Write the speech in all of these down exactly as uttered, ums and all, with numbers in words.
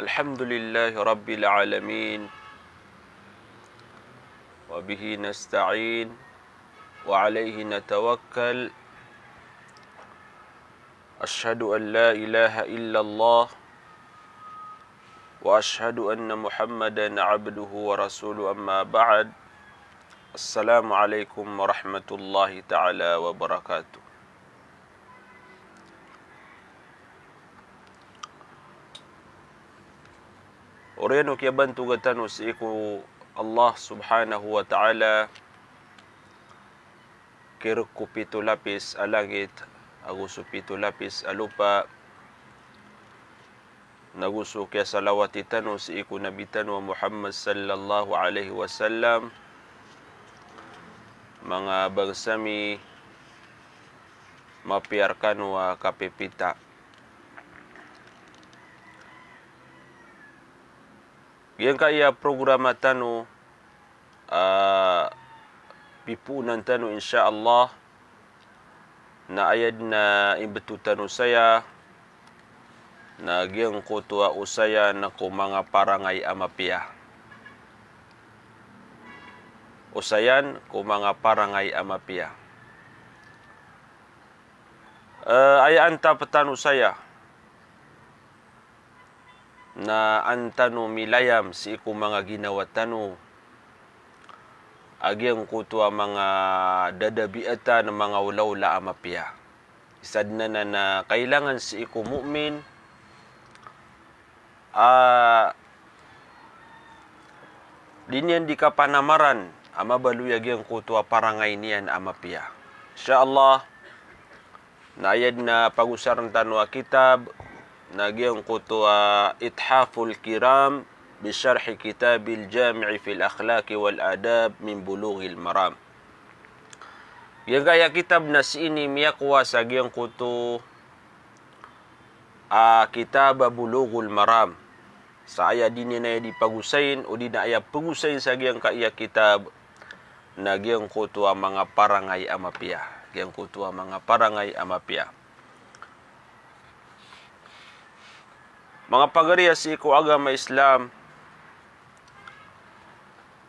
الحمد لله رب العالمين، وبه نستعين، وعليه نتوكل. أشهد أن لا إله إلا الله، وأشهد أن محمدا عبده ورسوله، أما بعد. السلام عليكم ورحمة الله تعالى وبركاته. Oriyan o kiyabantoga tano sii ko Allah Subhanahu wa Ta'ala, kirek ko pito lapis a langit, ago so pito lapis a lopa, nago so kiyasalawati tano sii ko Nabi tano a Muhammad sallallahu alaihi wasallam, manga bangsa mi, mapiya rekano a kapipita. Giyangkaya programa tano, ah, pipoonan tano, insha Allah, na aya den a imbetowan tano saya, na giyangkoto a osayan ko manga parangay a mapiya. Osayan ko manga parangay a mapiya. Eh, aya antap tano saya na an tano milayam sii ko manga ginawa tano a giyangkoto a manga dadabiatan, manga olaola a mapiya. Isa den anan a kailangan sii ko mu'min a di niyan di kapanamaran a mabaloy a giyangkoto a parangay niyan a mapiya. Insha Allah, na aya den a pagosaren tano a kitab na giyangkoto a Ithaful Kiram bi Sharhi Kitabil Jami' fil Akhlaqi wal Adab min Bulughil Maram. Giyangkaya kitab na sii ini miyakowa sa giyangkoto a kitab a Bulughul Maram. Sa aya di niyan aya di pagosayin, odi na aya pagosayin sa giyangkaya kitab na giyangkoto a manga parangay a mapiya. Giyangkoto a manga parangay a mapiya. Manga pagari a sii ko agama Islam,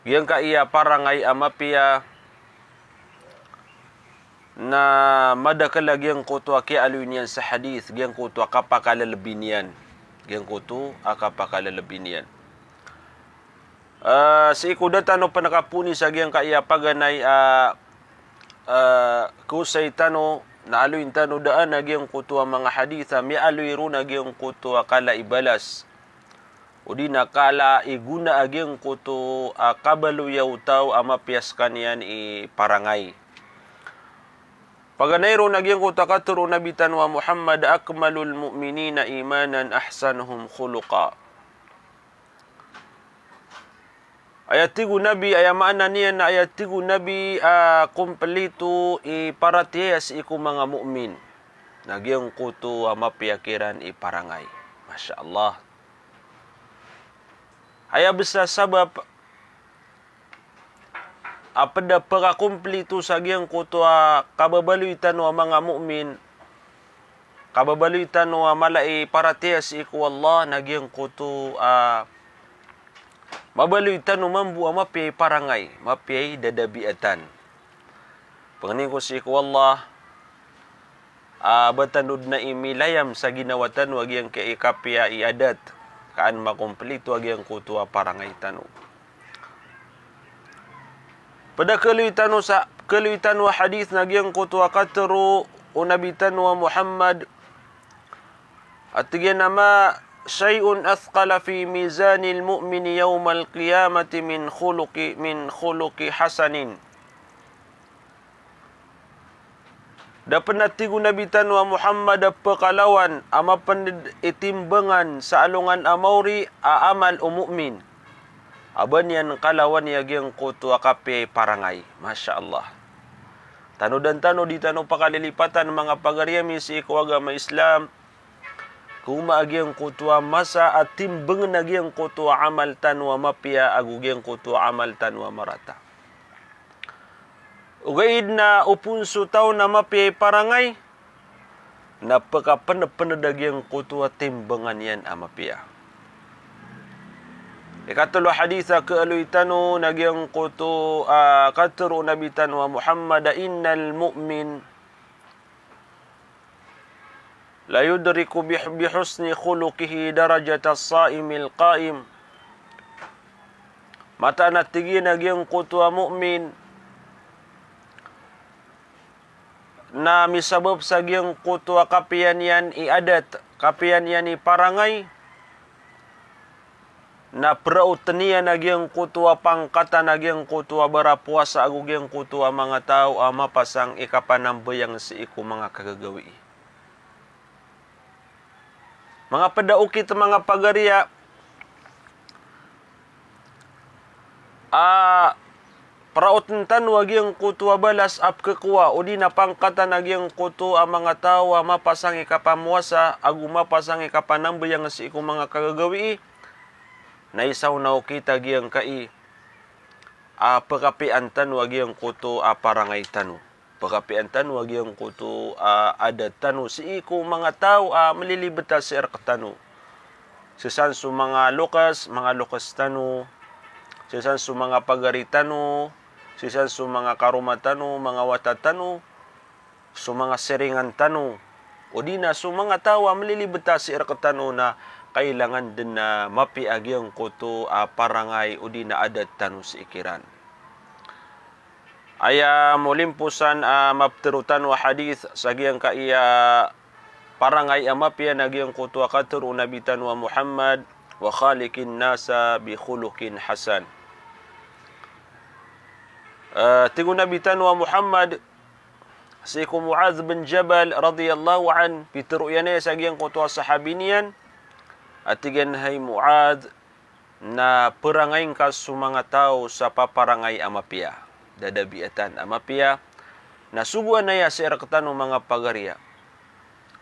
giyangkaya parangay a mapiya na madakel a giyangkoto a kiyaaloy niyan sa hadith, giyangkoto a kapakalelebi niyan. Giyangkoto a kapakalelebi niyan. Ah, sii ko da tano pen kapooni sa giyangkaya paganay a, ah, kaosay tano, na aloyin tano daan a giyangkoto a manga hadith a miyaaloy ron a giyangkoto a kala i balas. Odi na kala i gona a giyangkoto a kabaloy o taw a mapiya sekaniyan i parangay. Paganay ron a giyangkoto a katero o Nabi tano a Muhammad, "Akmalul mu'minina imanan ahsanuhum khuluqa." Aya tig o Nabi, aya maana niyan na aya tig o Nabi a kompleto i paratiyaya sii ko manga mu'min na giyangkoto a mapiya kiran i parangay. Masha Allah. Aya bes a sabap a ped a pekakomplito sa giyangkoto a kababaloy tano a manga mu'min, kababaloy tano a mala i paratiyaya sii ko Allah, na giyangkoto a mabaloy tano mambo a mapiya i parangay, mapiya i dadabiatan. Pangnin ko sii ko Allah, a ba tano den a imilayam sa ginawa tano a giyangkai kapiya i adat, ka an makomplito a giyangkoto a parangay tano. Ped a kaloy tano sa, kaloy tano a hadith na giyangkoto a katero o Nabi tano a Muhammad, a tig iyan a, "Ma shay'un athqala fi mizanil mu'mini yawmal qiyamati min khuluqi, min khuluqi hasanin." Da pen a tig o Nabi tano a Muhammad a pekalawan a mapened i timbangan sa alongan a maori a amal o mu'min a ba niyan kalawan iya giyangkoto a kapiya i parangay. Masha Allah. Tanodan tano, di tano pakalilipatan, manga pagari ami sii ko agama Islam, koma a giyangkoto a masa a timbangen a giyangkoto a amal tano a mapiya ago giyangkoto a amal tano a marata. Ogaid na opama so taw na mapiya i parangay, na pekapenepened a giyangkoto a timbangan iyan a mapiya. Ikatlo a hadith a kaaloy tano na giyangkoto a katharo o Nabi tano a Muhammad a, "Innal mu'min la yudriku bi, bi husni khuluqihi darajatas sa'imil qa'im." Mataan a tig iyan a giyangkoto a mu'min na misabap sa giyangkoto a kapiya niyan i adat, kapiya niyan i parangay, na praotn iyan a giyangkoto a pangkatan a giyangkoto a barapowasa ago giyangkoto a manga taw a mapasang i kapanambayang sii ko manga kagagawii. Manga pd a okit, manga pagariya, a praotn tano a giyangkoto a balas a pkhakowa odi na pangkatan a giyangkoto a manga taw a mapasang i kapamowasa ago mapasang i kapanambayang sii ko manga kagagawii, na isa on a okit a giyangkai a pkhapiyaan tano a giyangkoto a parangay tano. Pkhapiyaan tano a giyangkoto a adat tano sii ko manga taw a mlilibta sii rktano. Sii san so manga loks, manga loks tano. Sii san so manga pagari tano. Sii san so manga karoma tano, manga wata tano. So manga siringan tano. Odi na so manga taw a mlilibta sii rktano na kailangan dn a mapiya a giyangkoto a parangay odi na adat tano sii kiran. Aya molimposan a maptharo tano a hadith sa giyangkai a parangay a mapiya na giyangkoto a katharo o Nabi tano a Muhammad, "Wa khaliqin nasa bi khuluqin hasan." Eh, tig o Nabi tano a Muhammad sii ko Muadh bin Jabal radiyallahu anhu, pitharo iyan aya sa giyangkoto a sahabi niyan, a tig iyan, "Hay Muadh, na parangay ngka so manga taw sa paparangay a mapiya, da dabiatan a mapiya, na sogoan aya sii rktano manga pagariya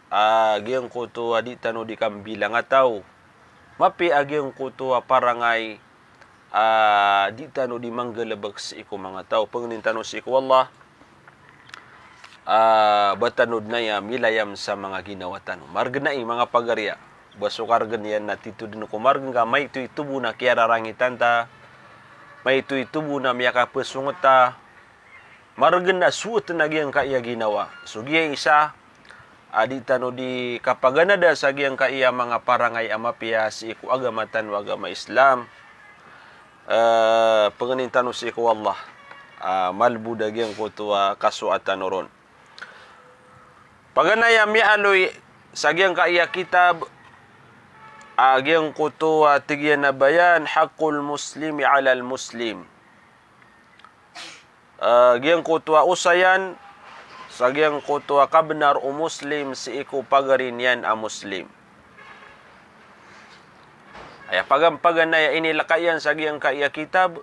a giyangkoto a di tano di kambilang a taw. Mapiya a giyangkoto a parangay a di tano di manggalbk sii ko manga taw." Pangnin tano sii ko Allah a ba tano dn aya milayam sa manga ginawa tano. Margn ai, manga pagariya, ba so kargn iyan na titho dn ko margn ka maito i tobo na kiyararangitan ta, maito i tobo na miyakapasong ta. Margn a sowat na giyangkai a ginawa. So giya isa a di tano di kapaganada sa giyangkai a manga parangay a mapiya sii ko agama tano a agama Islam. Eh, pangnin tano sii ko Allah a malbod a giyangkoto a kasowa tano ron. Paganay a miyaaloy sa giyangkai a kitab a giyangkoto a tig iyan a Bayan Haqqul Muslimi alal Muslim. Eh, giyangkoto a osayan sa giyangkoto a kabnar o Muslim sii ko pagari niyan a Muslim. Aya pagan-, paganay a inilaka iyan sa giyangkai a kitab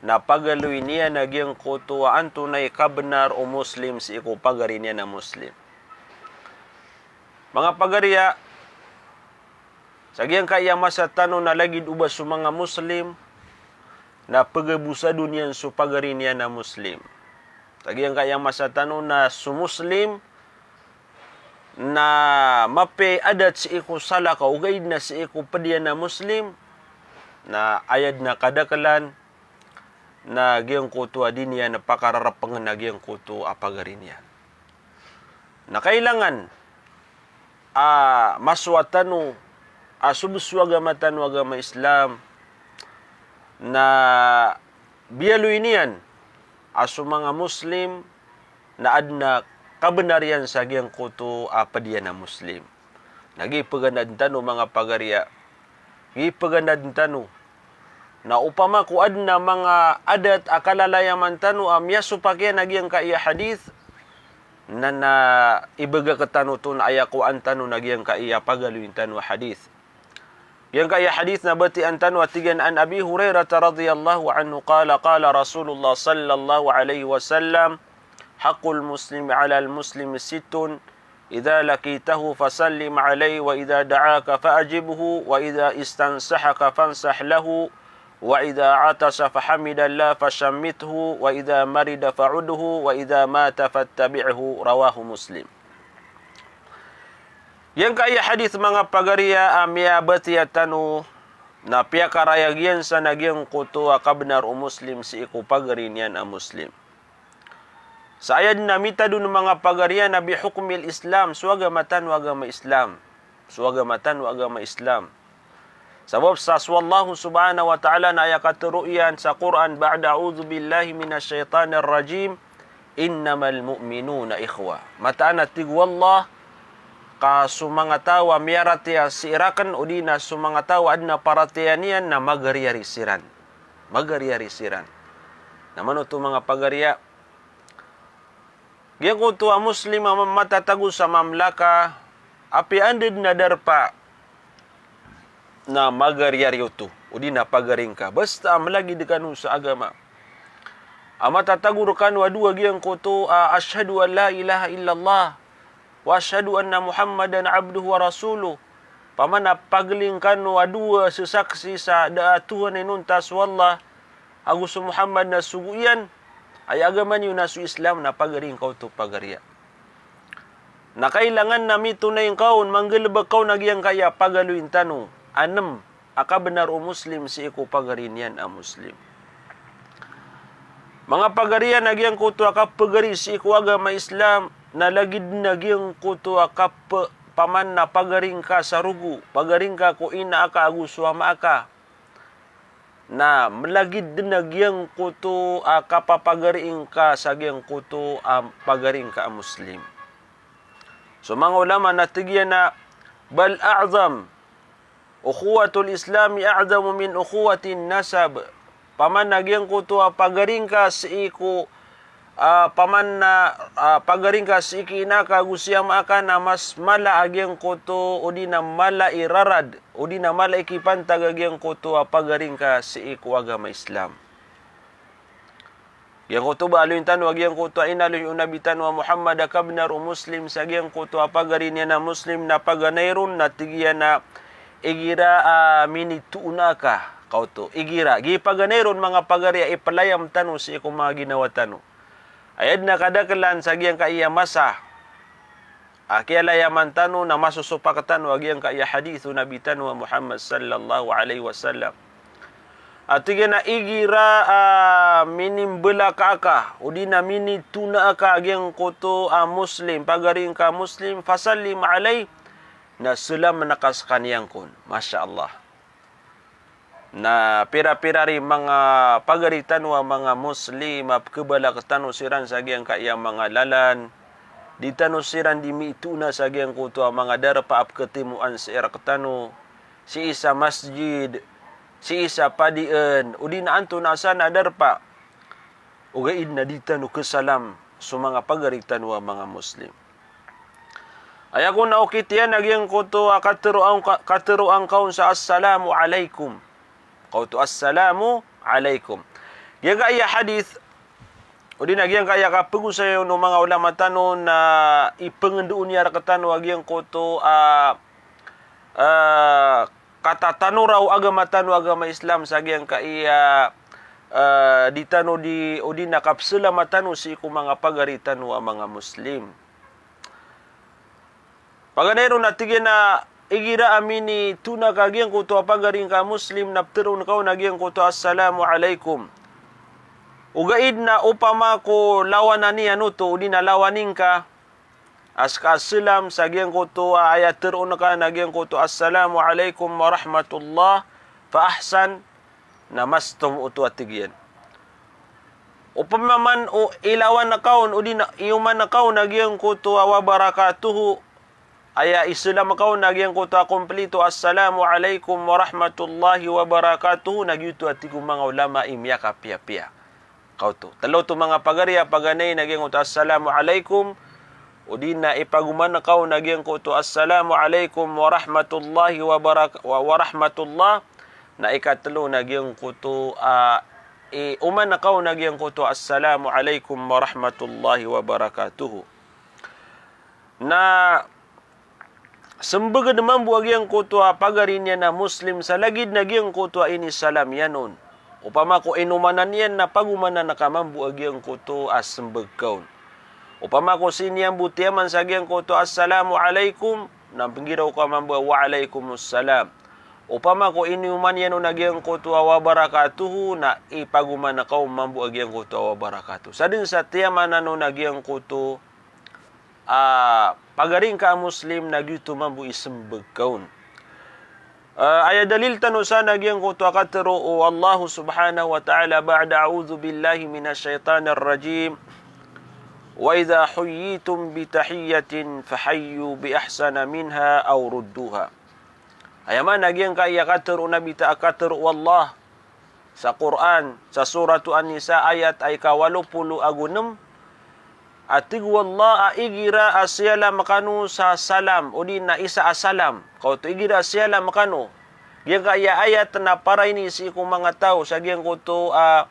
na pagaloy niyan a giyangkoto a antonaa i kabnar o Muslim sii ko pagari niyan a Muslim. Manga pagariya, sa giyangkai a masa tano na lagid o ba so manga Muslim na pagabosado niyan so pagari niyan a Muslim. Sa giyangkai a masa tano na so Muslim na mapiya i adat sii ko salakaw, ogaid na sii ko pd iyan a Muslim, na aya dn a kadaklan na giyangkoto a di niyan pakararapngn a giyangkoto a pagari niyan. Na kailangan a masowa tano a so bo so agama tano a agama Islam na biyaloy niyan a so manga Muslim na adn a kabnar iyan sa giyangkoto a pd iyan a Muslim. Na giya i paganadn tano, manga pagariya, giya i paganadn tano. Na opama ko adn a manga adat a kalalayaman tano a miyasopak iyan a giyangkai a hadith, na, na ibagak tano oto na aya kowaan tano na giyangkai a pagaloyn tano a hadith. Giyangkai a hadith na batiyaan tano a tig iyan, an Abi Hurairah radhiyallahu anhu qala, qala Rasulullah sallallahu alaihi wasallam, "Haqqul muslimi alal muslimi sittun, idha laqitahu fasallim alaihi, wa idha da'aka fa'ajibhu, wa idha istansahaka fansah lahu, wa idha atasa fahamidallaha fashammithu, wa idha marida fa'udhu, wa idha mata fattabi'hu." Rawahu Muslim. Giyangkai a hadith, manga pagariya, a miyabatiya tano Na piyakarayag iyan san a giyangkoto a kabnar o Muslim sii ko pagari niyan a Muslim. Sa aya dn a mitadon manga pagari a na bi hukmil Islam, so agama tano a agama Islam. So agama tano a agama Islam. Sabap sa so Allah subhanahu wa ta'ala na aya katharo iyan sa Qur'an ba'da a'udhu billahi minash shaytanir rajim, "Innamal mu'minuna ikhwa." Mataan a tig o Allah, ka so manga taw a miyaratiyaya sii rakn, odi na so manga taw a adn a paratiyaya niyan na magariyari siran. Magariyari siran. Na mano oto manga pagari a giyangkoto a Muslim a ma-, matatago sa mamlaka, apiya anda dn a darpa na magariyari oto, odi na pagari ngka. Basta a mlagid kano sa agama. A matatago rkano a dowa giyangkoto a ashhadu an la ilaha illallah wa ashhadu anna Muhammadan abduhu wa rasuluh. Paman a pagling kano a dowa sasaksi sa da a Tuhan a inonta so Allah, ago so Muhammad na sogo iyan, aya agama niyo na so Islam, na pagari ngka oto pagari a. Na kailangan na mitonay ngka on, manggalbk ka on a giyangkaya pagaloyin tano a nem a kabnar o Muslim sii ko pagari niyan a Muslim. Manga pagari a na giyangkoto a kapagari sii ko agama Islam, na lagid na giyangkoto a kap-, paman na pagari ngka sa rogo, pagari ngka ko ina aka ago so ama aka. Na mlagid dn a giyangkoto a kapapagari ngka sa giyangkoto a pagari ngka a Muslim. So manga ulama na tig iyan a, "Bal a'zam, ukhuwatul Islami a'zamu min ukhuwatin nasab." Paman a giyangkoto a pagari ngka sii ko, ah, paman na, ah, pagari ngka sii ki ina aka ago si ama aka na mas mala a giyangkoto, odi na mala i rarad, odi na mala i kipantag a giyangkoto a pagari ngka sii ko agama Islam. Giyangkoto ba aloyin tano a giyangkoto a inaloy o Nabi tano a Muhammad a kabnar o Muslim sa giyangkoto a pagari niyan a Muslim na paganay ron na tig iyan a igira a minitoon aka, kaoto. Igira. Giya paganay ron manga pagari a iplayam tano sii ko manga ginawa tano. Aya dn a kadaklan sa giyangkaya masa a kiyalayaman tano na masosopak tano a giyangkaya hadith o Nabi tano a Muhammad sallallahu alaihi wasallam. A tig iyan a igira a minimbalaka aka, odi na minitona aka a giyangkoto a Muslim, pagari ngka Muslim, fasallim alayh, na salam na ka skaniyan kon. Masha Allah. Na pira-pira ri manga pagari tano a manga Muslim a pkhabalak tano siran sa giyangkaya manga lalan, di tano siran di mitona sa giyangkoto a manga darpa a pkhatimoan sii rktano, sii sa masjid, sii sa padian, odi na antonaa san a darpa. Ogaid na di tano khasalam so manga pagari tano a manga Muslim. Aya kon a okit iyan a giyangkoto a katharo angka-, katharo angka on sa assalamu alaikum. Kaoto assalamu alaikum. Giyangkaya hadith, odi na giyangkaya kapagosay on o manga ulama tano na ipngndoon iyan rktano a giyangkoto a, ah, katatanora o agama tano a agama Islam sa giyangkaya, ah, di tano di, odi na kapsalama tano sii ko manga pagari tano a manga Muslim. Paganay ron a tig iyan a igira a minitona ka a giyangkoto a pagari ngka Muslim na ptharoon ka on a giyangkoto a assalamu alaikum. Ogaid na opama ko lawanan iyan oto, odi na lawani ngka a ska salam sa giyangkoto a aya tharoon ka na giyangkoto assalamu alaikum warahmatullah, fa ahsan, na mas tomo oto a tig iyan. Opama man o ilawan ka on, odi na ioman ka on a giyangkoto a wabarakatuhu, aya isalam ka on a giyangkoto a komplito, assalamu alaikum warahmatullahi wabarakatuhu, na giyoto a tig o manga ulama i miyakapiyapiya. Kaoto. Tlo oto manga pagari a paganay na giyangkoto assalamu alaikum. Odi na ipagoman ka on a giyangkoto assalamu alaikum warahmatullahi wabarak-, wa-, warahmatullah. Na ikatlo na giyangkoto, ah, ioman ka on a giyangkoto assalamu alaikum warahmatullahi wabarakatuh. Na smbgn mambo a giyangkoto a pagari niyan a Muslim sa lagid na giyangkoto a inisalam iyan on. Opama ko inomanan iyan na pagomanan ka mambo a giyangkoto a smbag ka on. Opama ko sii niyan bo tiyaman sa giyangkoto assalamu alaikum, na pnggiraw ka mambo a wa alaikumus salam. Opama ko iniyoman iyan on a giyangkoto a wa barakatuhu, na ipagoman ka on mambo a giyangkoto a wa barakatuh. Sa den sa tiyamanan on a giyangkoto a pagari ngka a Muslim na giyoto mambo i sembag ka on. Ah, aya dalil tano san a giyangkoto a katero o Allah subhanahu wa ta'ala ba'da a'udhu billahi minash shaytanir rajim. Wa idha huyyitum bi tahiyyatin fahayyu bi ahsana minha aw rudduha. Aya maana giyangkaya katero o Nabi ta a katero o Allah sa Qur'an, sa Suratu An-Nisa, ayat a ika walo polo ago nem, a tig o Allah a igira a siyalam kano sa salam, odi na isa a salam. Kaoto igira a siyalam kano. Giyangkaya ayat na para ini sii ko manga taw sa giyangkoto a,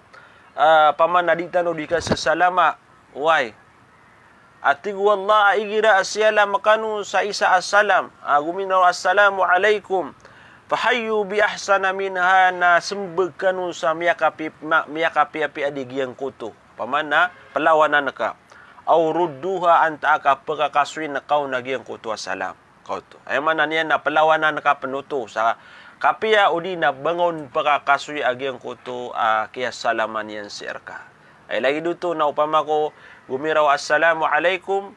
a, pamana di tano di kasesalama. Why? A tig o Allah a igira a siyalam kano sa isa a salam, a gominaw a assalamu alaikum, fahayyu bi ahsana minha, na sembag kano sa miyakapi-, ma-, miyakapiyapiya di giyangkoto. Pamana pelawanan ka. Aw rudduha, antaa ka pekakasoyin ka on a giyangkoto a salam. Kaoto. Aya maana niyan na pelawanan ka pen oto sa kapiya odi na ba nga on pekakasoy a giyangkoto a kiyasalaman iyan sii reka. Aya lagid oto na opama ko gomiraw assalamu alaikum,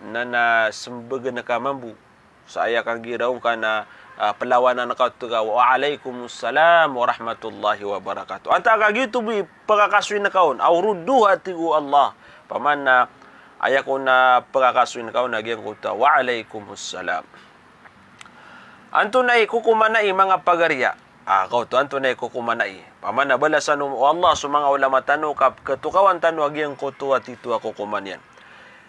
na, na sembegen ka mambo. Sa aya kanggiraw ngka na, ah, pelawanan ka oto ka wa alaikumussalam warahmatullahi wabarakatuh. Antaa ka giyoto bo i pekakasoyin ka on, aw rudduha, tig o Allah. Pamana aya ko na pekakasoyin ka on a giyangkoto a wa alaikumussalam. Antonaa i kokoman ai, manga pagariya? Ah, kaoto, antonaa i kokoman ai? Pamana balasan o Allah so manga ulama tano ka ketokawan tano a giyangkoto a tito a kokoman iyan.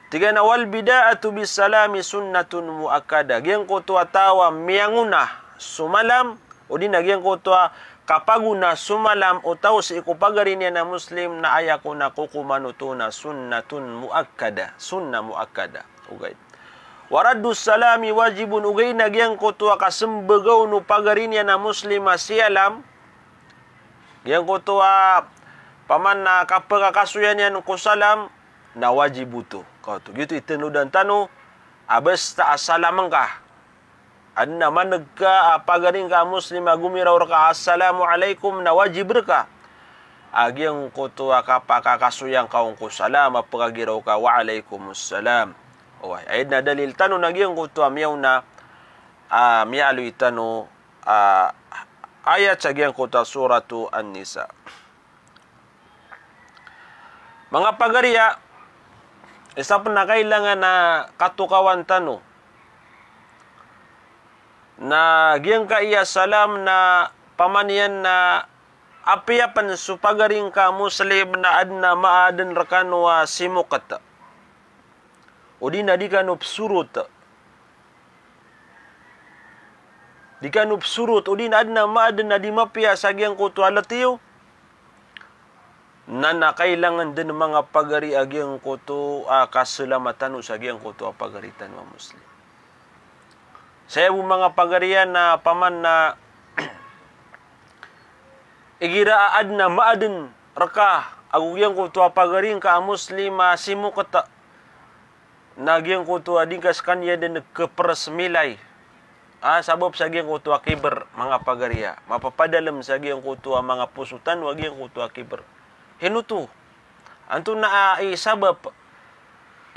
Tig iyan a wal bida'atu bis salami sunnatun muakkada. Giyangkoto a taw a miyangona so malam, odi na giyangkoto a kapagona so malam o taw sii ko pagari niyan a Muslim, na aya ko na kokoman oto na sunnatun muakkada, sunnah muakkada. Ogaid. Wa raddus salami wajibun, ogaid na giyangkoto a kasembega on o pagari niyan a Muslim a siyalam, giyangkoto a pamana kapekakasoyan iyan ko salam, na wajib oto. Kaoto, giyoto i tenodan tano a basta a salam ngka. Aden a maneg ka a pagari ngka a Muslim a gomiraw reka a assalamu alaikum, na wajib reka a giyangkoto a kapakakasoyan ka on ko salam a pekagiraw ka wa alaikumussalam. Oway, aya den a dalil tano na giyangkoto a miyaona a miyaaloy tano a ayat sa giyangkoto a Suratu An-Nisa. Manga pagariya, isa pen a kailangan a katokawan tano na giyangkaya salam na pamaniyan na apiya pen so pagari ngka a Muslim na aden a maaden rekano a simoket, odi na di kano pesorot. Di kano pesorot, odi na aden a maaden a di mapiya sa giyangkoto a letiyo, na, na kailangan den manga pagari a giyangkoto a kaselama tano sa giyangkoto a pagari tano a Muslim. Saya bo manga pagari iyan a pamana igira a aden a maaden reka ago giyangkoto a pagari ngka a Muslim a simoket, na giyangkoto a di ngka sekaniyan den keperes milay. Ah, sabap sa giyangkoto a kiber, manga pagariya. Mapapadalem sa giyangkoto a manga poso tano a giyangkoto a kiber. Hinoto? Antonaa i sabap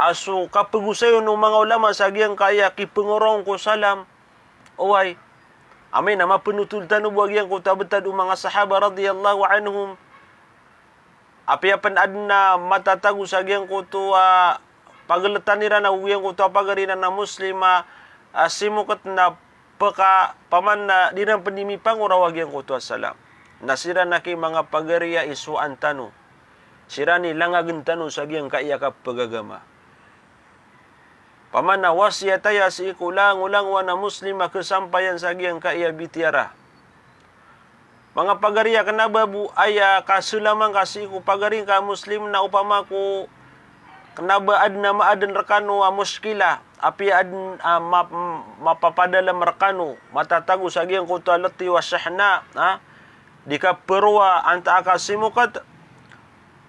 a so kapegosayon o manga ulama sa giyangkaya kipengorong ko salam? Oway. Amay na mapenotol tano bo a giyangkoto a betad o manga sahaba radiyallahu anhum. Apiya pen aden a matatago sa giyangkoto a pageletan iran ago giyangkoto a pagari iran a Muslim a, a simoket na peka, paman na di ran pen di mipangoraw a giyangkoto a salam. Na siran aki manga pagari a isowaan tano. Siran i langagen tano sa giyangkaya kapagagama. Paman na wasiyat aya sii ko langolangowan a Muslim a kesampayan sa giyangkaya bitiyara. Manga pagari a kena ba bo aya kaselama ngka sii ko pagari ngka a Muslim na opama ko kena ba aden a maaden rekano a muskila, apiya aden a ma-, mapapadalem rekano, matatago sa giyangkoto a letiyo a shahna, ha? Di kaperowa antaa ka simoket,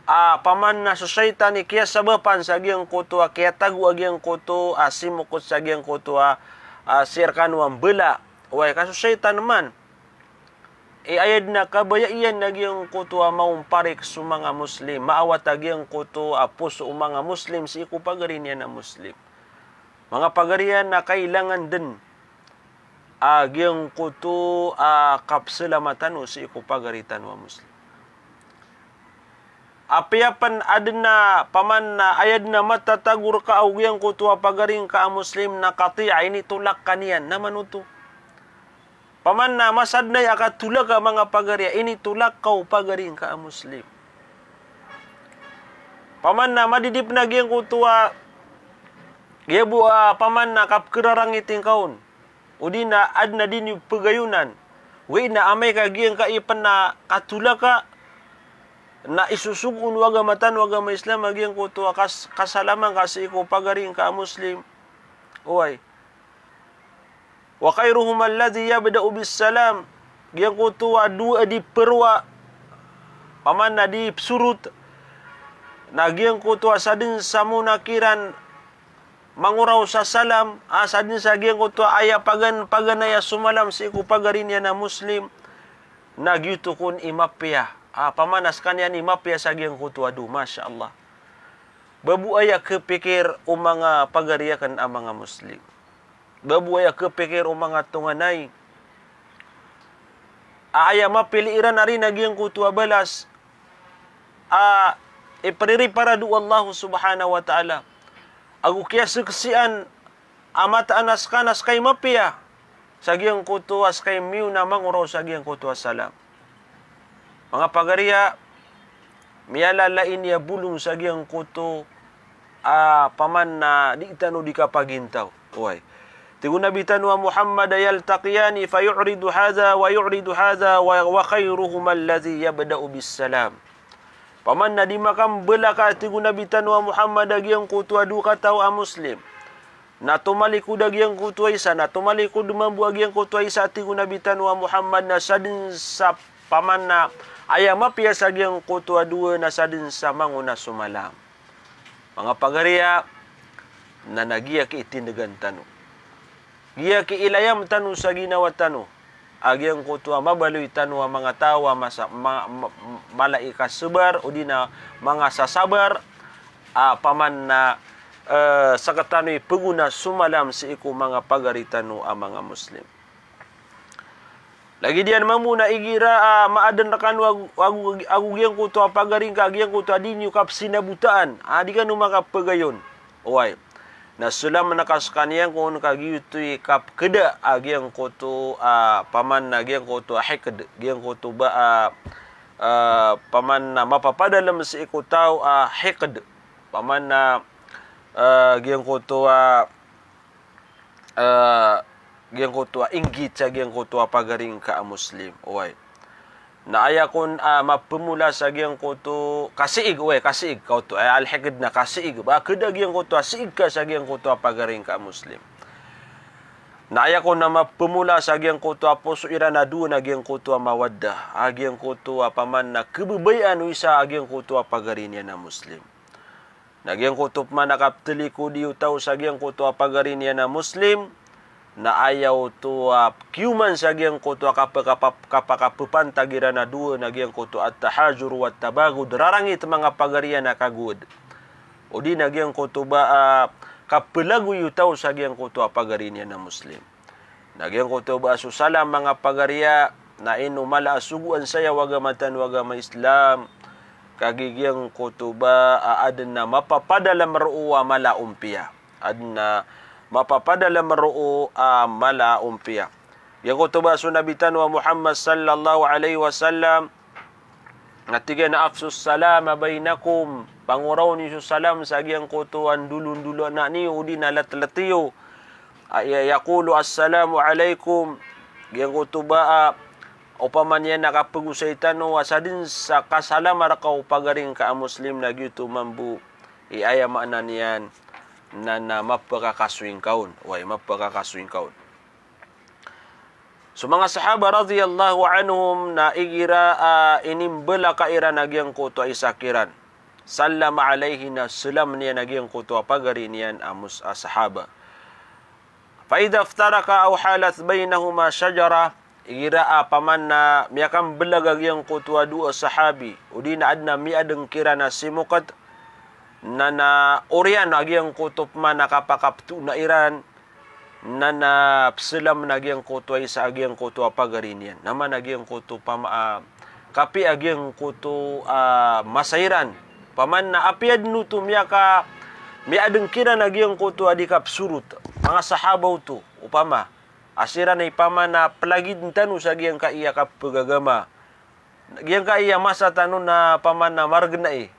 a, paman na so shaytan i kiyasabapan sa giyangkoto a kiyatago a giyangkoto a simoket sa giyangkoto a, a, sii rekano a mbala. Oway, ka so shaytan man. I aya dn a kabaya iyan na giyangkoto a maomparik so manga Muslim, maawat a giyangkoto a poso o manga Muslim sii ko pagari niyan a Muslim. Manga pagari iyan, na kailangan dn a giyangkoto a kapsalama tano sii ko pagari tano a Muslim. Apiya pn adn a paman na aya dn a matatago rka o giyangkoto a pagari ngka a Muslim na qati'ah, initolak ka niyan, na mano oto. Paman na masa dn a aya katolak a manga pagari a initolak ka o pagari ngka a Muslim. Paman na madidip na giyangkoto a, giya bo a paman na kapkhararangiti ngka on. O di na adn a di niyo pgayonan. Oway na amay ka giyangkai pn a katolak a, na isosogo on o agama tano a agama Islam a giyangkoto a kas-, kasalama ngka sii ko pagari ngka a Muslim. Oway. Wa khairuhum alladhi yabda'u bis salam. Giyangkoto a dowa a di parowa, paman na di psorot, na giyangkoto a sadn sa mona kiran mangoraw sa salam, a sadn sa giyangkoto a aya pagan-, paganay a somalam sii ko pagari niyan a Muslim, na giyoto kon i mapiya. A, paman na skaniyan i mapiya sa giyangkoto a dowa, masha Allah. Ba bo aya khapikir o manga pagari akn a manga Muslim. Ba bo aya khapikir o manga tonganay a aya mapili iran ari na giyangkoto a balas a ipririparad o Allah subhanahu wa ta'ala. Ago kiyasaksian a mataan a ska na ska i mapiya sa giyangkoto a ska i miyaona mangoraw sa giyangkoto a salam. Manga pagari a, miyalalain iya bolong sa giyangkoto a paman na di tano di kapagintaw. Oway. Tig o Nabi tano a Muhammad a, "Yaltaqiyani fa yu'ridu hadha wa yu'ridu hadha wa, wa khairuhuma alladhi yabda'u bis salam." Paman na di makambalaka, tig o Nabi tano a Muhammad, a giyangkoto a dowa kataw a Muslim. Na tomalikod a giyangkoto a isa, na tomalikod mambo a giyangkoto a isa, tig o Nabi tano a Muhammad, na sadn sa paman na aya mapiya sa giyangkoto a dowa na sadn sa mangona somalam. Manga pagari a, na, na giya ki itindgan tano. Giya ki ilayam tano sa ginawa tano. A giyangkoto a mabaloy tano a manga taw a masa-, ma-, ma-, mala i kasabar, o di na manga sasabar, a paman na, eh, sktano i pagona somalam sii ko manga pagari tano a manga Muslim. Lagid iyan mambo na igira a maadn rkano ago, ago, ago giyangkoto a pagari ngka a giyangkoto a di niyo kapsinabotaan, a di kano makapagayon. Oway. Na salam na ka skaniyan kon ka giyoto i kapkhada a giyangkoto a paman na giyangkoto a hiqd, giyangkoto ba a, a, paman na mapapadalm sii ko taw a hiqd. Paman na, a, giyangkoto a, a, giyangkoto a inggit sa giyangkoto a pagari ngka a Muslim. Oway. Na aya kon a mapmola sa giyangkoto kasiig, oway, kasiig ka oto, aya al-hiqd na kasiig. Ba khada giyangkoto a siig ka sa giyangkoto a pagari ngka a Muslim. Na aya kon a mapmola sa giyangkoto a poso iran a dowa na giyangkoto a mawaddah. A giyangkoto a paman na khababayaan o isa a giyangkoto a pagari niyan a Muslim. Na giyangkoto pman a kaptalikodi o taw sa giyangkoto a pagari niyan a Muslim, na aya oto a kiyoman sa giyangkoto a kapa-, kapa-, kapakapapantag iran a dowa na giyangkoto a at-tahajur wa at-tabaghud, rarangit manga pagari iyan a kagowad. O di na giyangkoto ba a kapelagoy o taw sa giyangkoto a pagari niyan a Muslim. Na giyangkoto ba so salam manga pagari a, na ino mala a sogoan saya o agama tano a agama Islam, kagiya giyangkoto ba a adn a mapapadalm roo a mala a ompiya. Adn a mapapadalm roo a mala a ompiya. Giyangkoto ba so Nabi tano a Muhammad sallallahu alaihi wasallam, na tig iyan a, "Afshus salama bainakum." Pangoraw niyo so salam sa giyangkoto a ndolondolona niyo, o di na latlat iyo. A, ya-, yaqulu, "Assalamu alaikum." Giyangkoto ba a, opama niyan na kapagosay tano a sadn sa kasalama rka o pagari ngka a Muslim na giyoto mambo i aya maana niyan na, na mapakakasoy ngka on. Oway, mapakakasoy ngka on. So manga sahaba radhiyallahu anhum na igira a inimbelaka iran a giyangkoto a isa kiran. Sallama alayhi, na salam iyan a giyangkoto a pagari niyan a mus-, a sahaba. Fa idha iftaraka aw halat baynahuma shajara, igira a paman na miyakamblag a giyangkoto a dowa sahabi, odi na adn a miyaadn kiran a simokat, na na oriyan a giyangkoto paman a kapakaptona iran, na na pslam na giyangkoto a isa a giyangkoto a pagari niyan. Na man a giyangkoto pama-, a, kapiya a giyangkoto a masa iran. Paman na apiya dn oto miyaka-, miyaadn kiran a giyangkoto a di kapsorot. Manga sahaba oto, opama. A siran i paman a plagid tano sa giyangkaya kapagagama. Giyangkaya masa tano na paman a margnai.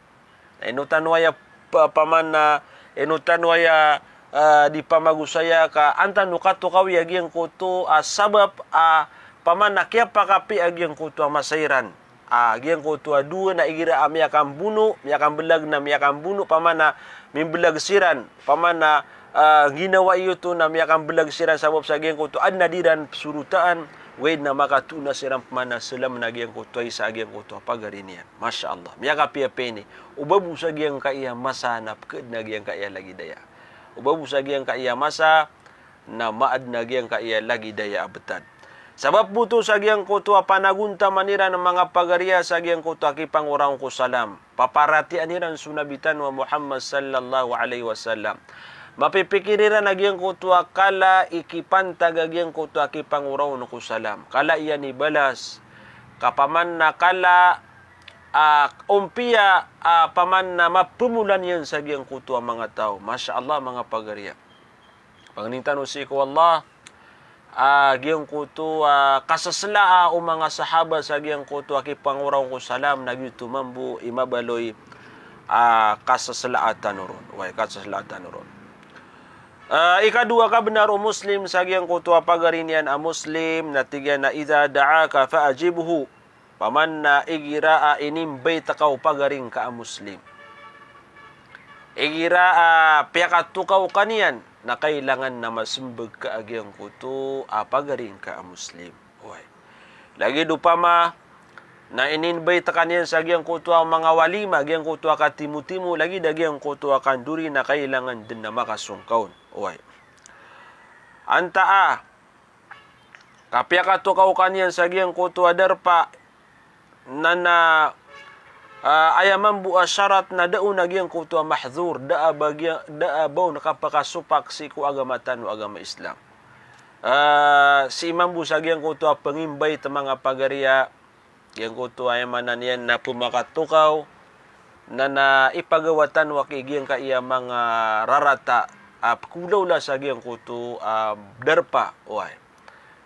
Na ino tano aya pa-, paman a, ino tano aya, a, di pamagosaya ka an tano katokawi a giyangkoto a sabap a paman a kiyapakapiya a giyangkoto a masa iran. A giyangkoto a dowa na igira a miyakambono, miyakamblag na miyakambono, paman a mimblag siran, paman a, a, ginawa iyo oto na miyakamblag siran sabap sa giyangkoto adn a di ran psorotaan, ogaid na makatoon a siran paman a slam na giyangkoto a isa a giyangkoto a pagari niyan. Masha Allah. Miyakapiyapiya ini. Oba bo sa giyangkaya masa na pkadn a giyangkaya lagid aya. Oba bo sa giyangkaya masa na maadn a giyangkaya lagid aya a btad. Sabap bo oto sa giyangkoto a panagontaman iran a manga pagari a sa giyangkoto a kipangoraon ko salam. Paparatiyayaan iran so Nabi tano a Muhammad sallallahu alaihi wasallam. Mapipikir iran a giyangkoto a kala i kipantag a giyangkoto a kipangoraon ko salam. Kala iyan i balas. Ka paman na kala, a, ompiya, a, paman na mapmolan iyan sa giyangkoto a manga taw. Masha Allah, manga pagari a. Pangnin tano sii ko Allah, a, giyangkoto a kasaslaa o manga sahaba sa giyangkoto a kipangoraon ko salam, na giyoto mambo i mabaloy a kasaslaa tano ron. Way, kasaslaa tano ron. A, ikadowa, kabnar o Muslim sa giyangkoto a pagari niyan a Muslim, na tig iyan a, "Idha da'aka fa ajibhu." Paman na igira a inimbayt ka o pagari ngka a Muslim. Igira a piyakatokaw ka niyan, na kailangan na masmbag ka a giyangkoto a pagari ngka a Muslim. Oway. Lagid opama na inimbayt ka niyan sa giyangkoto a manga walima, giyangkoto a katimotimo, lagid a giyangkoto a kandori, na kailangan dn na makasong ka on. Oway. Antaa, ka piyakatokaw ka niyan sa giyangkoto a darpa, na na, a, aya mambo a sharat na da on a giyangkoto a mahdhur, da a ba giya-, da a ba on kapakasopak sii ko agama tano a agama Islam. A, sii mambo sa giyangkoto a pangimbayt, manga pagari a, giyangkoto a aya maana niyan na pmakatokaw, na na ipagawa tano a ki giyangkaya manga rarata a pkolaola sa giyangkoto a darpa, oway.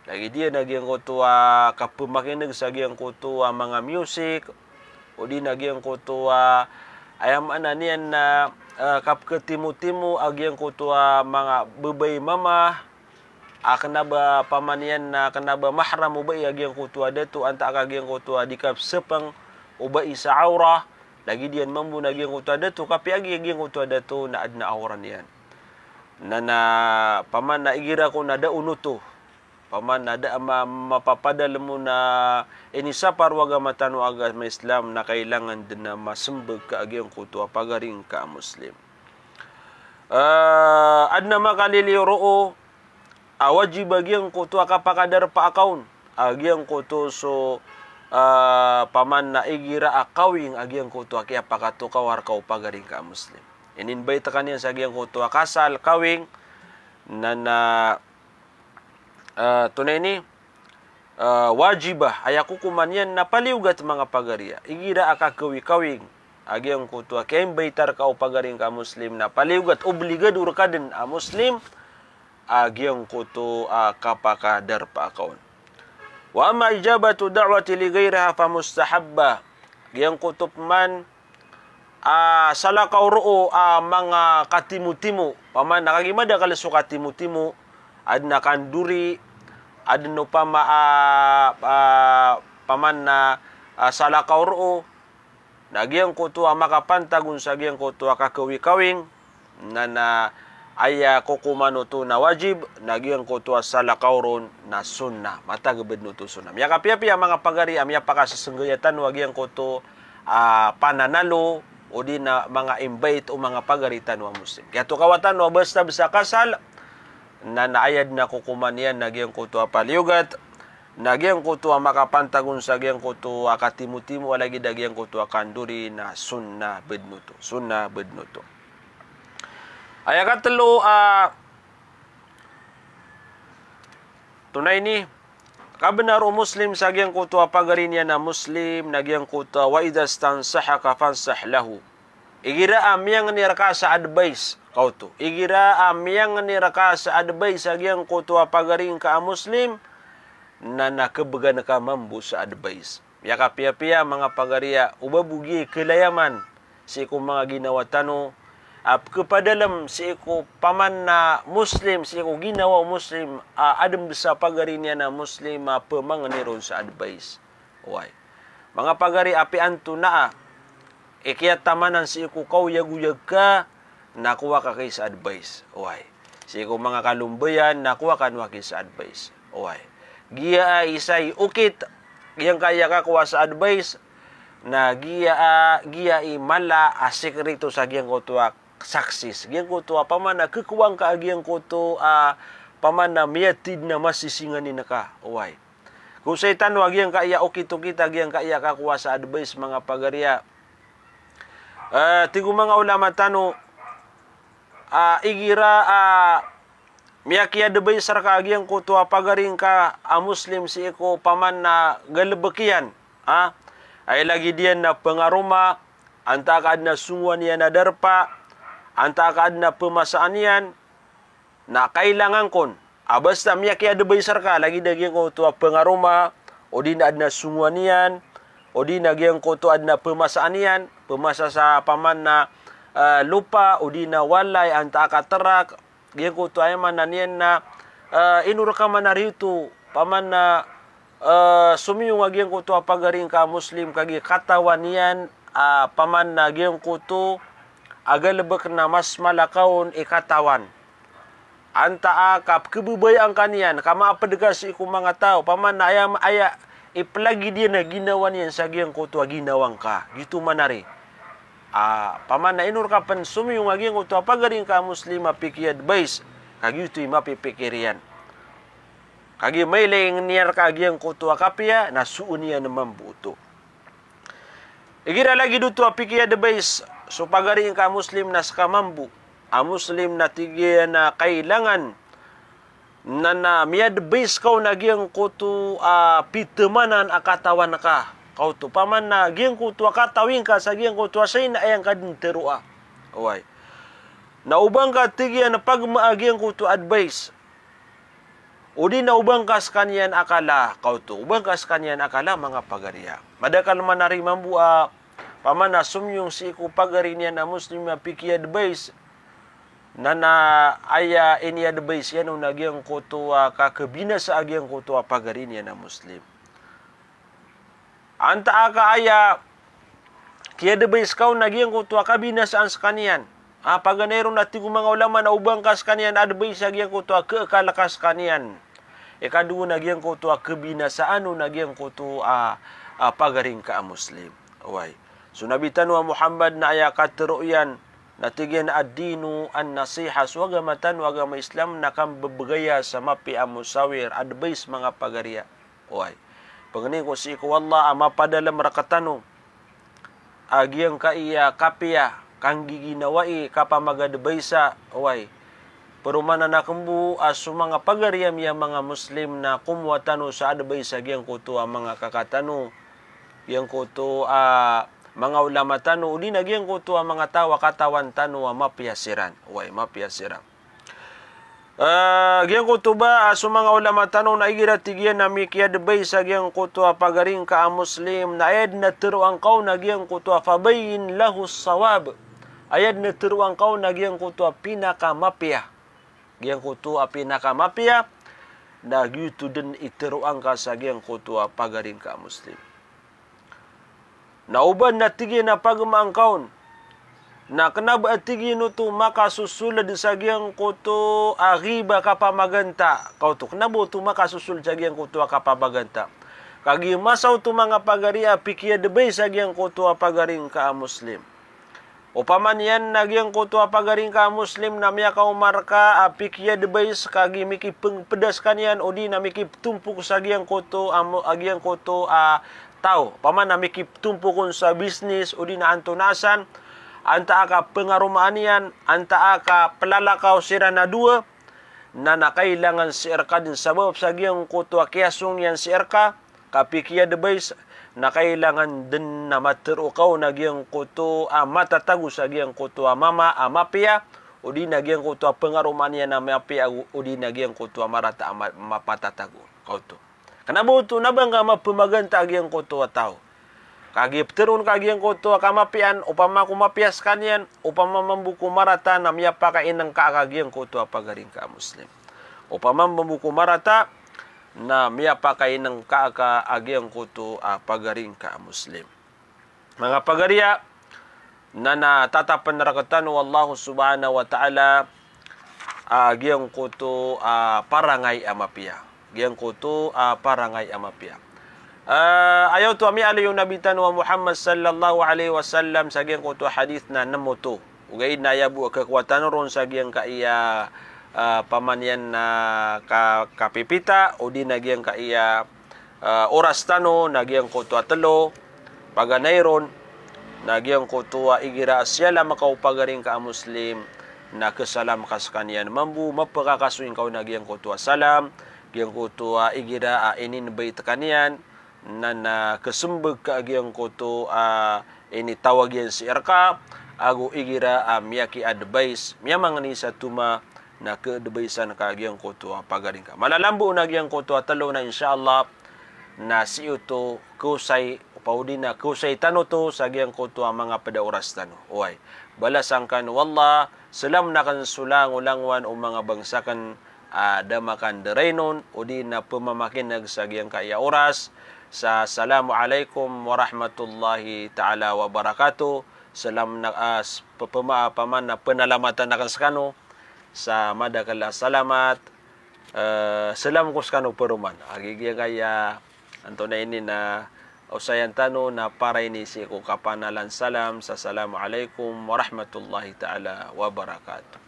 Lagid iyan a giyangkoto a kapmakin'g sa giyangkoto a manga music, odi na giyangkoto a aya maana niyan na, a, kapkatimotimo a giyangkoto a manga babay mama, a kna ba paman iyan na kna ba mahram o bai a giyangkoto a dato, antaa ka giyangkoto a di kapsapang o bai sa awrah, lagid iyan mambo na giyangkoto a dato, kapiya a giyangkoto a dato na adn a awrah niyan. Na na paman na igira kon a da on oto, paman na da a ma-, mapapadalm on a inisapar o agama tano a agama Islam, na kailangan dn na masmbag ka a giyangkoto a pagari ngka a Muslim. A, adn a makaliliyo roo, a, wajib a giyangkoto a kapakadarpa aka on a giyangkoto so, a, paman na igira a kawing a giyangkoto a kiyapakatokaw a rka o pagari ngka a Muslim. Inimbayt ka niyan sa giyangkoto a kasal, kawing, na na, a, tonaa ini, a, wajib a, aya kokoman iyan na paliyogat, manga pagari a. Igira a kakawi-kawing a giyangkoto a kiyaimbayta rka o pagari ngka a Muslim, na paliyogat, obligado rka dn a Muslim a giyangkoto a kapakadarpa aka on. Wa amma ijabatu da'wati li ghayriha fa mustahabba. Giyangkoto pman a salakaw roo a manga katimotimo, paman na kagiya madakl so katimotimo, adn a kandori, adn opama a, a, paman na, a, salakaw roo, na giyangkoto a makapantag on sa giyangkoto a kakawi-kawing, na na aya kokoman oto na wajib, na giyangkoto a salakaw ron na sunnah. Matag a badn oto sunnah. Miyakapiyapiya, manga pagari a miyapakasasnggaya tano a giyangkoto a pananalo, odi na manga imbayt o manga pagari tano a Muslim. Kiyatokawa tano a basta bs a kasal, na na aya dn a kokoman iyan na giyangkoto a paliyogat, na giyangkoto a makapantag on sa giyangkoto a katimotimo a lagid a giyangkoto a kandori na sunnah badn oto. Sunnah badn oto. Aya katlo a tonay ni, kabnar o Muslim sa giyangkoto a pagari niyan a Muslim, na giyangkoto a, "Wa idha stansahaka fansah lahu." Igira a miyangni rka sa advice, kaoto. Igira a miyangni rka sa advice sa giyangkoto a pagari ngka a Muslim, na, na khabgan ka mambo sa advice. Miyakapiyapiya, manga pagari, a o ba bo giya i kalayaman sii ko manga ginawa tano, a pkhapadalm sii ko paman a Muslim, sii ko ginawa o Muslim, a adn sa pagari niyan a Muslim a pmangni ron sa advice. Oway. Manga pagari, apiya antonaa i kiyatamanan sii ko kaoyagoyag ka, na kowa ka ki sa advice. Oway. Sii ko manga kalombayan, na kowa kano aki sa advice. Oway. Giya a isa i okit giyangkaya kakowa sa advice, na giya a, giya i mala a sikreto sa giyangkoto a success. Giyangkoto a paman a khakowa ngka a giyangkoto a paman a miyatid na masisinganin ka. Oway. Kosay tano a giyangkaya okit-okit a giyangkaya kakowa sa advice, manga pagari, a. Eh, tig o manga ulama tano, a igira a miyakiadvice rka a giyangkoto a pagari ngka a Muslim sii ko paman a galbk iyan, a, aya lagid iyan na pngaroma, antaa ka adn a songowan iyan a darpa, antaa ka adn a pmasaan iyan, na kailangan kon a basta miyakiadvice rka, lagid a giyangkoto a pngaroma, odi na adn a songowan iyan, odi na giyangkoto adn a pmasaan iyan, pmasa sa paman a, eh, lopa, odi na walay, antaa ka trak, giyangkoto aya maana niyan na, eh, ino rka man ari oto, paman a, eh, somiyong a giyangkoto a pagari ngka a Muslim kagiya katawan iyan, a paman a giyangkoto a galbk na mas mala ka on i katawan. Antaa ka pkhababayaan ka niyan, ka maapd ka sii ko manga taw, paman a aya, aya iplagid iyan a ginawa niyan sa giyangkoto a ginawa ngka. Giyoto man ari. A, paman a ino rka pn somiyong a giyangkoto a pagari ngka a Muslim a pikiadvice, ka giyoto i mapipikir iyan. Kagiya mailay niyan rka a giyangkoto a kapiya, na soon iyan mambo oto. Igira lagid oto a pikiadvice so pagari ngka a Muslim na ska mambo a Muslim na tig iyan a kailangan na, na miadvice ka on a giyangkoto a pitamanan a katawan ka. Kaoto, paman a giyangkoto a katawi ngka sa giyangkoto a sain a aya ngka dn tharoa. Oway. Na o ba ngka tig iyan a pagmaa giyangkoto a advice, odi na o ba ngka skaniyan a kala, kaoto, o ba ngka skaniyan a kala, manga pagari, a. Madakl man ari mambo a paman a somiyong sii ko pagari niyan a Muslim a pikiadvice, na, na aya iniadvice iyan on a giyangkoto a kakhabinasa a giyangkoto a pagari niyan a Muslim. Antaa ka aya kiadvice ka on a giyangkoto a kabinasaan skaniyan. A, paganay ron a tig o manga ulama na o ba ngka skaniyan advice a giyangkoto a khaakal ka skaniyan. Ikadowa na giyangkoto a khabinasaan on a giyangkoto a, a pagari ngka a Muslim. Oway. So Nabi tano a Muhammad na aya katharo iyan, na tig iyan a ad-dinu an-nasiha, so agama tano a agama Islam na kambebegaya sa mapiya a mosawir, advice, manga pagari, a. Oway. Pangnin ko sii ko Allah a mapadalm rktano a giyangkaya kapiya, kanggiginawai, kapamagadvisa, oway. Paromanan akn bo a so manga pagari ami a manga Muslim na komowa tano sa advice a giyangkoto a manga kaka tano, giyangkoto a manga ulama tano, odi na giyangkoto a manga taw a katawan tano a mapiya siran. Oway, mapiya siran. Eh, giyangkoto ba a so manga ulama tano na igira tig iyan a mikiadvice a giyangkoto a pagari ngka a Muslim, na aya dn a tharoa ngka on a giyangkoto a fabayyin lahu as-sawab. Aya dn a tharoa ngka on a giyangkoto a pinakamapiya. Giyangkoto a pinakamapiya, na giyoto dn i tharoa ngka sa giyangkoto a pagari ngka a Muslim. Na o ba na tig iyan a pagmaa ngka on, na kna ba a tig iyan oto makasosold sa giyangkoto a ghibah, kapamaganta. Kaoto, kna ba oto makasosold sa giyangkoto a kapamaganta. Kagiya masa oto, manga pagari, a pikiadvice a giyangkoto a pagari ngka a Muslim. Opama niyan na giyangkoto a pagari ngka a Muslim na miyakaoma rka a pikiadvice ka gi mikipengpeda skaniyan odi na mikiptompok sa giyangkoto a mo-, a giyangkoto a taw. Opama na mikiptompok on sa business odi na antonaa san, antaa ka pengaromaan iyan, antaa ka pelalakaw siran a dowa, na, na kailangan sii rka den sabap sa giyangkoto a kiyasong iyan sii rka, ka pikiadvice, na kailangan den na matero ka on a giyangkoto a matatago sa giyangkoto a mama a mapiya, odi na giyangkoto a pengaromaan iyan a mapiya, odi na giyangkoto a marata a ma-, mapatatago. Kaoto. Kena ba oto na ba ngka mapemaganta a giyangkoto a taw. Kagiya peteron ka giyangkoto a kamapiyaan, opama ko mapiya skaniyan, opama mambo ko marata na miyapakaineng ka a giyangkoto a pagari ngka a Muslim. Opama mambo ko marata na miyapakaineng ka a giyangkoto a pagari ngka a Muslim. Manga pagariya, na, na tatapen rektano o Allah subhanahu wa ta'ala a giyangkoto a parangay a mapiya. Giyangkoto a parangay a mapiya. Ah, aya oto a miyaaloy o Nabi tano a Muhammad sallallahu alaihi wasallam sa giyangkoto a hadith na nem oto. Ogaid na aya bo a kekowa tano ron sa giyangkaiya, ah, opama niyan na ka-, kapipita, odi na giyangkaiya ah, oras tano na giyangkoto a telo, paganay ron, na giyangkoto a igira a siyalam ka o pagari ngka a Muslim, na kesalam ka skaniyan mambo, mapekakasoy ngka on a giyangkoto a salam, giyangkoto a igira a ininvite ka niyan, na, na kesembeg ka a giyangkoto a initawag iyan sii rka, ago igira a miyakiadvice, miyamangni sa toma, na keadvicean ka giyangkoto a pagari ngka. Malalambo na giyangkoto a telo na insha Allah, na sii oto kosay, opama odi na kosay tano oto sa giyangkoto a manga ped a oras tano. Oway. Balasan kano o Allah, salam aken so langolangowan o manga bangsa aken, a da makandarainon, odi na pemamakineg sa giyangkaiya oras, sa assalamu alaikum warahmatullahi ta'ala wabarakatuh. Salam na, ah, s-, pe-, pema-, opama na penalamatan aken skano, sa madakel a salamat, eh, salam ko skano peroman. A giyangkaiya, antonaa ini na osayan tano na para ini sii ko kapanalan salam, sa assalamu alaikum warahmatullahi ta'ala wabarakatuh.